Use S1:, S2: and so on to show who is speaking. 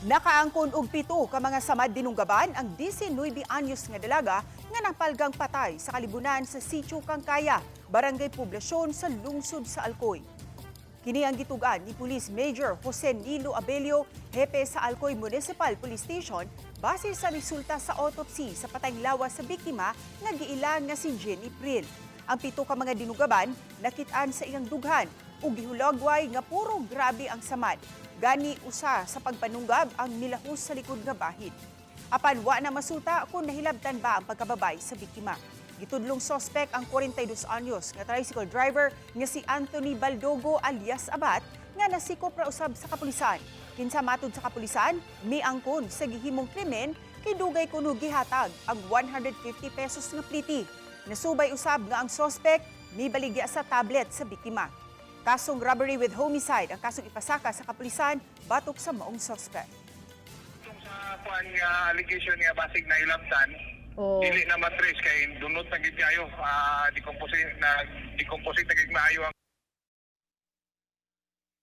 S1: Nakaangkon og 7 ka mga samad dinunggaban ang 19 anyos nga dalaga nga napalgang patay sa kalibunan sa Sitio Kangkaya, Barangay Poblasyon sa lungsod sa Alcoy. Kini ang gitugan ni Police Major Jose Nilo Abelio, hepe sa Alcoy Municipal Police Station, base sa resulta sa autopsy sa patayng lawas sa biktima nga giila nga si Jenny Pril. Ang 7 ka mga dinugaban nakit-an sa iyang dughan ug gihulagway nga puro grabe ang samad. Gani usa sa pagpanunggab ang milahos sa likod nga bahin. Apan wa na masuta kung nahilabtan ba ang pagkababay sa biktima. Gitudlong sospek ang 42 anyos nga tricycle driver nga si Anthony Baldogo alias Abat nga nasikop ra usab sa kapulisan. Kinsa matud sa kapulisan, miangkon sa gihimong krimen kay dugay kuno gihatag ang 150 pesos nga pliti. Nasubay usab nga ang sospek mibaligya sa tablet sa biktima. Kasong robbery with homicide ang kasong ipasaka sa kapulisan batok sa maong sospek.
S2: Itong sa kuan nga allegation nga basig na ilabtan, dili na matrace kay dunot na gid kayo, decompose na, decompose na gid maayo ang